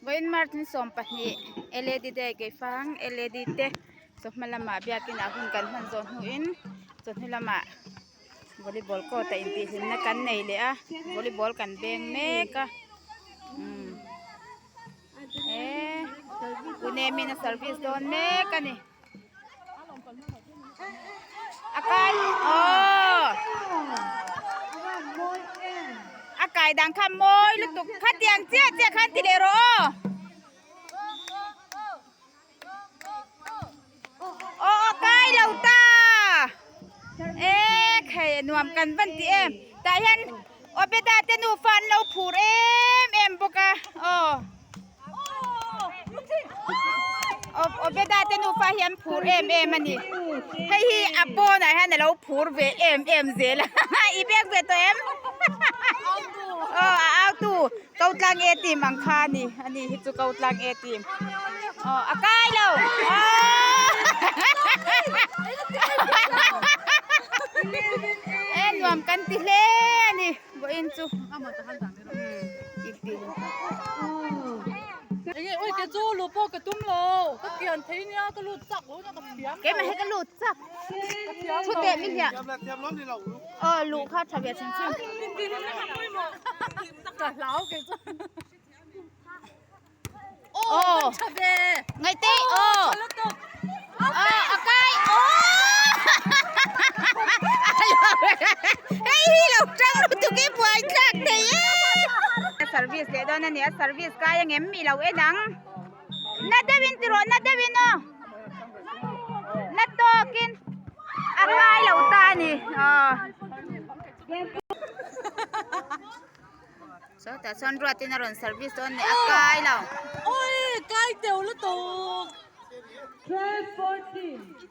Vawiin March ni 12 LAD day keifang LAD te chawhma lamah biakin ah hun kan hman zawh hnuin chawhnu lamah volleyball court ah intihhlimna kan nei leh a volleyball kan beng mek a umm eee Pune min a service dawn mek a ni. A kai aw a kai dang kha mawi lutuk khatiang chiah chiah khan ti leh rawh aw aw a kai lo ta e khai nuam kan van ti em tah hian Obeda te nufa an lo phur em em bawk a aw. Obeda te nufa hi an phur em em a ni hei hi a pawnah hian a lo phur ve em em zel a i beng ve tawh em aw a au tu ko tlang e team ang kha a ni a ni hi chu ko tlang e team aw a kai lo e nuam kan ti hle a ni vawiin chu. Keimah hi ka lut chak thu teh mi hliah aw luh kha tha ve chim chim aw ngaih teh aw aw a kai aw hei hi lo tang lutuk i buai thlak thei e service leh dawn a ni a service kai ang em mi lo en ang na deuhin ti rawh na deuhin aw na tawkin a kai lo ta a ni aw. Sawtah chuan ruatin a rawn service dawn leh a kai lo. Oi kai teuh lutuk. 12 14.